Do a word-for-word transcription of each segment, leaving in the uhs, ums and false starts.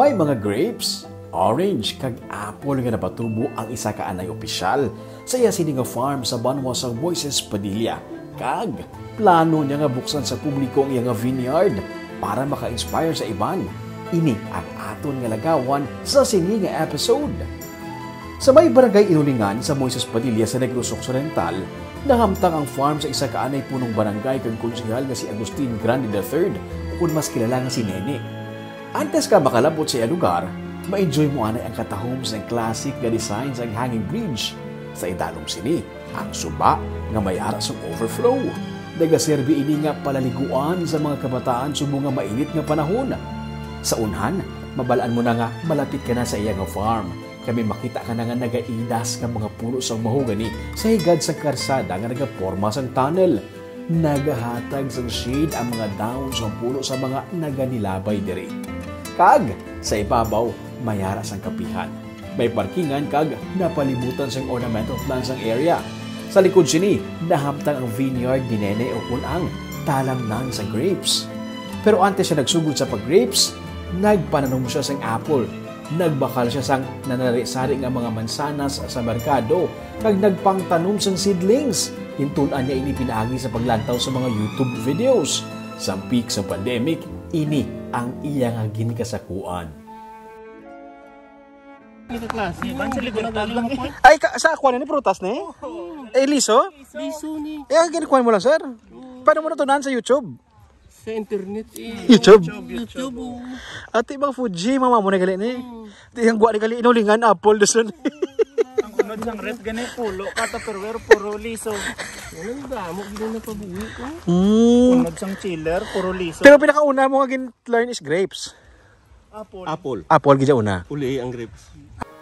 May mga grapes, orange, kag apple nga napatubo ang isa ka anay opisyal sa iya sini nga farm sa banwa sang Moises Padilla, kag plano niya nga buksan sa publiko ang iya nga vineyard para maka-inspire sa iban. Ini ang aton nga lagawan sa sini nga episode. Sa may barangay Inulingan sa Moises Padilla sa Negros Occidental, nahamtang ang farm sa isa ka anay punong barangay kag konsehal nga si Agustin Grande the third, ukon mas kilala nga si Nene. Antes ka makalabot sa iya lugar, ma-enjoy mo anay ang katahom sang classic nga design sang hanging bridge. Sa idalom sini, ang suba nga may ara sang overflow. Nagaserbi ini nga palaliguan sa mga kabataan subong nga mainit nga panahon. Sa unhan, mabal-an mo na nga malapit ka na sa iya nga farm. Kami makita ka na nga nagaidas nga mga puno sang mahogany sa higad sang karsada nga nagaporma sang tunnel. Nagahatag sang shade ang mga dahon sang puno sa mga naganilabay diri. Kag sa ibabaw, may ara sang kapihan. May parkingan kag napalibutan sang ornamental plants ang area. Sa likod sini, nahamtang ang vineyard ni Nene, ukon ang talamnan sa grapes. Pero antes siya nagsugod sa pag-grapes, nagpananom siya sang apple. Nagbakal siya sang nanari-sari nga mga mansanas sa merkado kag nagpangtanom sang seedlings. Gintun-an niya ini pinaagi sa paglantaw sa mga YouTube videos. Sa peak sa pandemic, ini ang iya nga ginkasakuan. Kita klase. Di ba, sa likod lang eh. Ay, ka, sa kuan ni prutas ni? Eh, liso? Liso ni. Eh, ang ginkuan mo lang, sir? Paano mo natunan sa YouTube? Sa internet eh. YouTube? YouTube, oh. Ati bang Fuji, mama mo na gali ni? Hmm. Di ang guwa ni gali, inulingan, apple, dason. Ang unod sang ref gani, pulo ka Tupperware, puro liso. Ano ang damo, gini na pabuhi ko. Hmm. Unod sang chiller, puro liso. Pero pinakauna mo nga gin-learn is grapes. Apple. Apple, gid siya una. Uli ang grapes.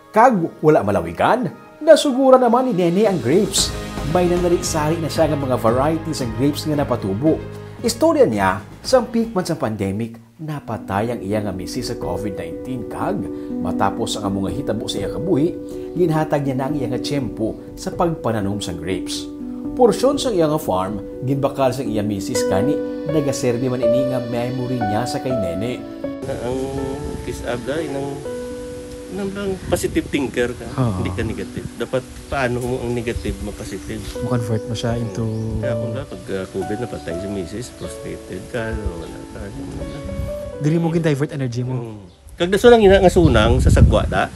Kag wala malawigan, nasuguran naman ni Nene ang grapes. May nanari-sari na siya nga mga variety sang grapes nga napatubo. Istorya niya, sang peak man sang pandemic, napatay ang iya nga misis sa covid nineteen, kag matapos ang amo nga hitabo sa iya kabuhi, ginhatag niya na ang iya nga tiyempo sa pagpananom sang grapes. Porsyon sang iya nga farm ginbakal sang iya misis, gani nagaserbi man ini nga memory niya sa kay Nene. Ang kiss abda, inang, inang bang positive thinker ka, Oo. Hindi ka negative. Dapat paano mo ang negative ma-positive. Mo-convert mo siya into Kaya kung ba, pag uh, covid, napatay si misis, frustrated ka, wala ka, ano na. Dili mo gin-divert energy mo. Mm. Kag daso lang ina nga sunang sa sagwa da.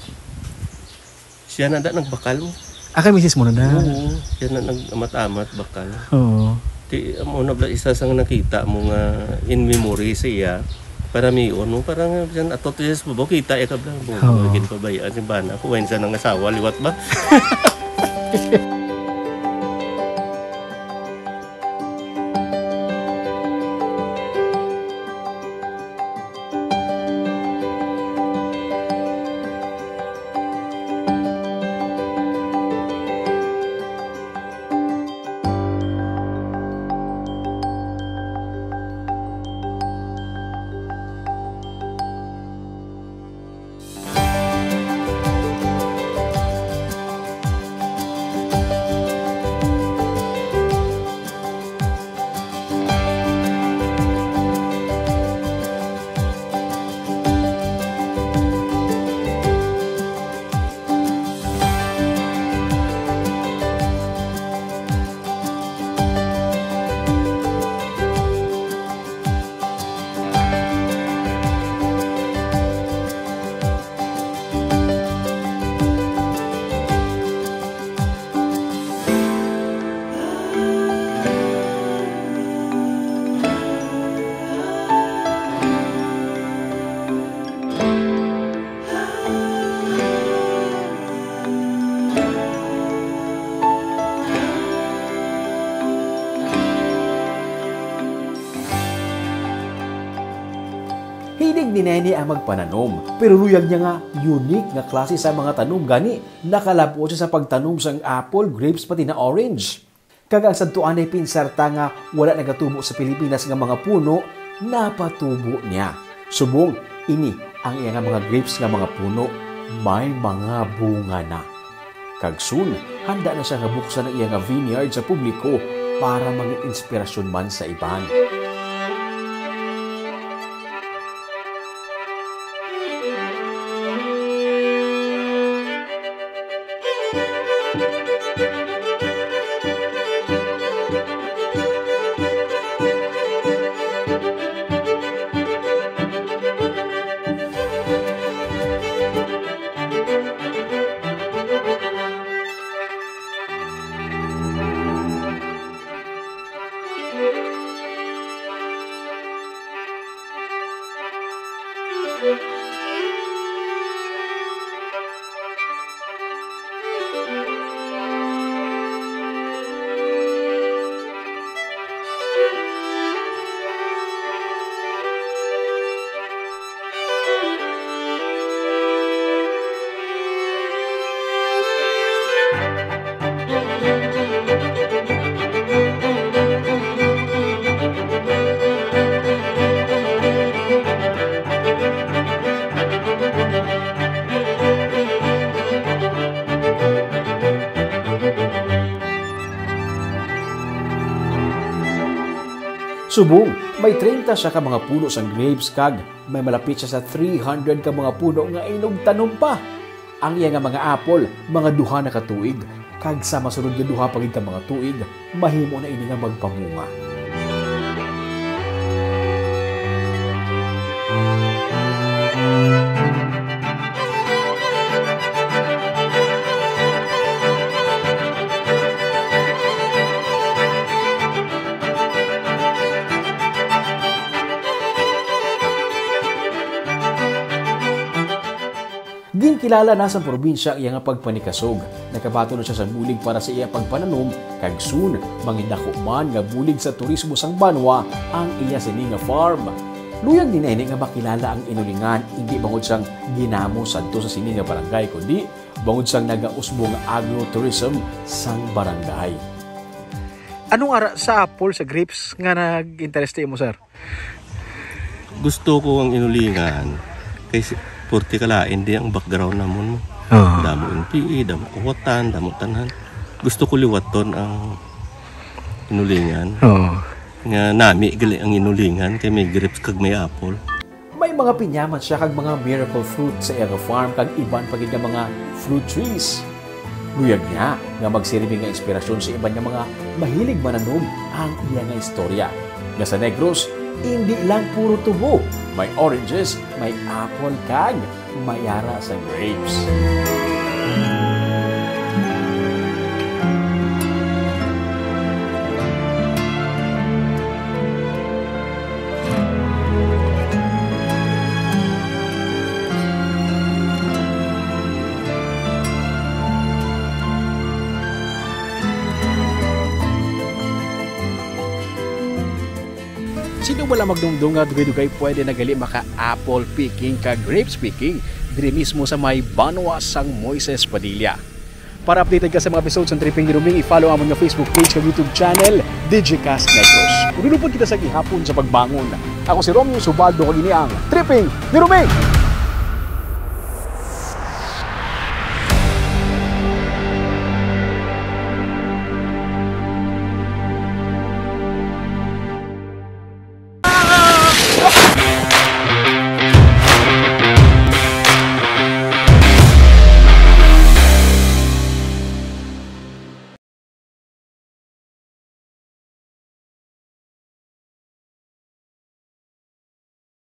Siya na da nagbakal mo. Ah, kay misis mo na na. Oo, siya na nag-amat-amat bakal. Oo. Ti, amo na bala isa sang nakita mo nga in memory sa iya, para mion mo, para nga bisan ato to siya sa babaw, kita iya ka bala. Oo. Ginpabayaan si bana ko, wain sa nang asawa, liwat ba? Hilig ni Nene ang magpananom, pero luyag niya nga unique nga klase sa mga tanom, gani nakalab-ot siya sa pagtanom sang apple, grapes, pati na orange. Kag ang sadtuanay pinsarta nga wala nagatubo sa Pilipinas nga mga puno, napatubo niya. Subong ini ang iya nga mga grapes nga mga puno, may mga bunga na. Kag soon, handa na siya nga buksan ang iya nga vineyard sa publiko para maging inspirasyon man sa iban. Subong may treinta sia ka mga puno sang grapes, kag may malapit sia sa three hundred ka mga puno nga inugtanom pa. Ang iya nga mga apol, mga duha na ka tuig, kag sa masunod nga duha pa gid ka mga tuig, mahimo na ini nga magpamunga. Ginkilala na sa probinsya ang iya nga pagpanikasog. Nakabaton na sia sa bulig para sa iya pagpananom, kag soon, mangindako man nga bulig sa turismo sang banwa ang iya sini nga farm. Luyag ni na ini nga makilala ang inulingan, indi bangod sang ginamo sadto sa sini nga barangay, kundi bangod sang nagausbong nga agrotourism sang barangay. Anong ara sa apple, sa grapes nga nag-interest imo, sir? Gusto ko ang inulingan kay si-, purti kalain di ang background namon mo. Oo. Damo N P A, damo kuwatan, damo tanan. Gusto ko liwaton ang inulingan. Oo. Nga nami gali ang inulingan kay may grapes kag may apple. May mga pinya man sia kag mga miracle fruit sa iya nga farm kag iban pa gid nga mga fruit trees. Luyag niya nga magsirbi nga inspirasyon sa iban nga mga mahilig mananom ang iya nga istorya. Nga sa Negros, indi lang puro tubo, may oranges, may apple, kag may ara sa grapes. Sino bala magdumdom nga dugay-dugay pwede na gali maka-apple picking kag grapes picking diri mismo sa may banwa sang Moises Padilla? Para updated ka sa mga episodes ng Tripping ni Ruming, i-follow amon nga Facebook page kag YouTube channel, Digicast Negros. Ululupod kita sa gihapon sa pagbangon. Ako si Romeo Subaldo, kag ini ang Tripping ni Ruming.